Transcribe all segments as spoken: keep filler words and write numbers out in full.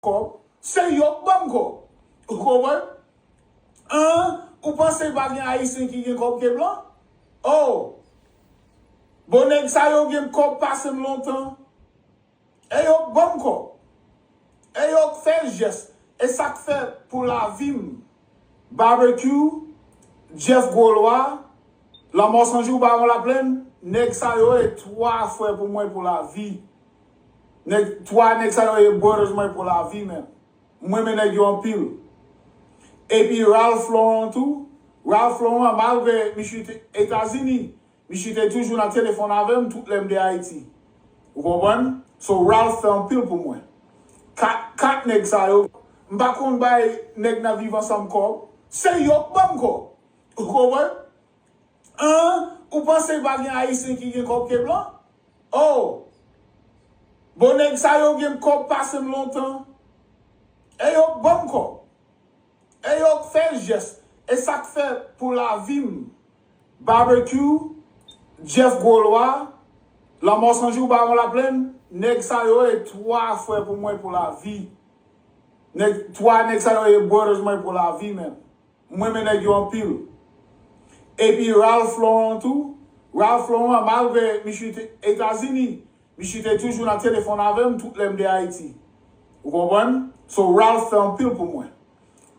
kòb. Se yo k ban m kòb. Ou konprann? An, ou panse pa gen Ayisyen ki gen kòb ke blan? Oh! Bon, nèg sa yo gen kòb pase m lontan. E yo k ban m kòb. E yo k fè jès. E sa k fè pou lavi m. Barbecue, Jeff Gwo Lwa, Lanmò San Jou, Bawon Laplèn, nèg sa yo e twa frè pou mwen pou lavi. Nèg, twa nèg sa yo e brothers mwen pou lavi menm. Mwen renmen nèg yo anpil. Epi Ralph Laurent tou, Ralph Laurent, malgre misye te Etazini, misye te toujou nan telefòn avè m tout lè m te Ayiti. Ou konprann? So Ralph fè anpil pou mwen. Kat, kat nèg sa yo, m pa konn bay nèg nan Viv Ansanm kòb. Se yo k ban m kòb. Ou konprann? An, ou panse pa gen Ayisyen ki gen kòb ke blan? Oh! Bon, nèg sa yo gen kòb pase m lontan. E yo k ban m kòb. E yo k fè jès. E sa k fè pou lavi m. Barbecue, Jeff Gwo Lwa, Lanmò San Jou, Bawon Laplèn, nèg sa yo e twa frè pou mwen pou lavi. Nèg, twa nèg sa yo e brothers mwen pou lavi menm. Mwen renmen nèg yo anpil. Epi Ralph Laurent tou, Ralph Laurent, malgre misye te Etazini, misye te toujou nan telefòn avè m tout lè m te Ayiti. Ou konprann? So Ralph fè anpil pou mwen.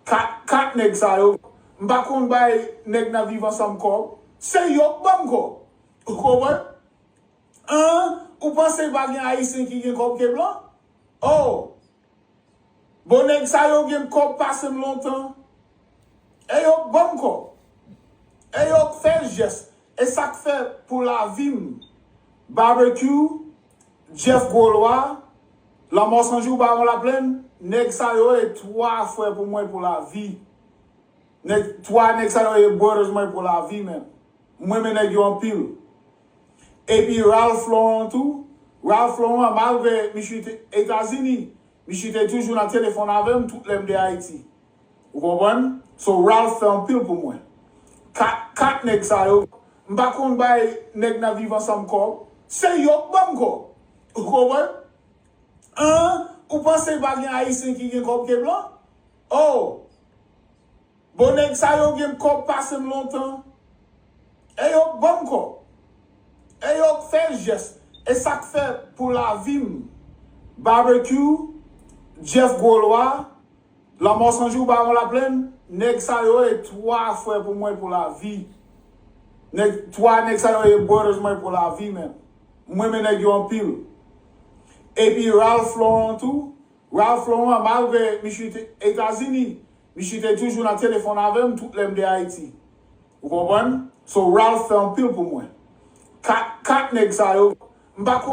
Kat, kat nèg sa yo, m pa konn bay nèg nan Viv Ansanm kòb. Se yo k ban m kòb. Ou konprann? An, ou panse pa gen Ayisyen ki gen kòb ke blan? Oh! Bon, nèg sa yo gen kòb pase m lontan. E yo k ban m kòb. E yo k fè jès. E sa k fè pou lavi m. Barbecue, Jeff Gwo Lwa, Lanmò San Jou, Bawon Laplèn, nèg sa yo e twa frè pou mwen pou lavi. Nèg, twa nèg sa yo e brothers mwen pou lavi menm. Mwen renmen nèg yo anpil. Epi Ralph Laurent tou, Ralph Laurent, malgre misye te Etazini, misye te toujou nan telefòn avè m tout lè m te Ayiti. Ou konprann? So Ralph fè anpil pou mwen. Kat, kat nèg sa yo, m pa konn bay nèg nan Viv Ansanm kòb. Se yo k ban m kòb. Ou konprann? An, ou panse pa gen Ayisyen ki gen kòb ke blan? Oh! Bon, nèg sa yo gen kòb pase m lontan. E yo k ban m kòb. E yo k fè jès. E sa k fè pou lavi m. Barbecue, Jeff Gwo Lwa, Lanmò San Jou, Bawon Laplèn, nèg sa yo e twa frè pou mwen pou lavi. Nèg, twa nèg sa yo e brothers mwen pou lavi menm. Mwen renmen nèg yo anpil. Epi Ralph Laurent tou, Ralph Laurent, malgre misye te Etazini, misye te toujou nan telefòn avè m tout lè m te Ayiti. Ou konprann? So Ralph fè anpil pou mwen. Kat, kat nèg sa yo, m pa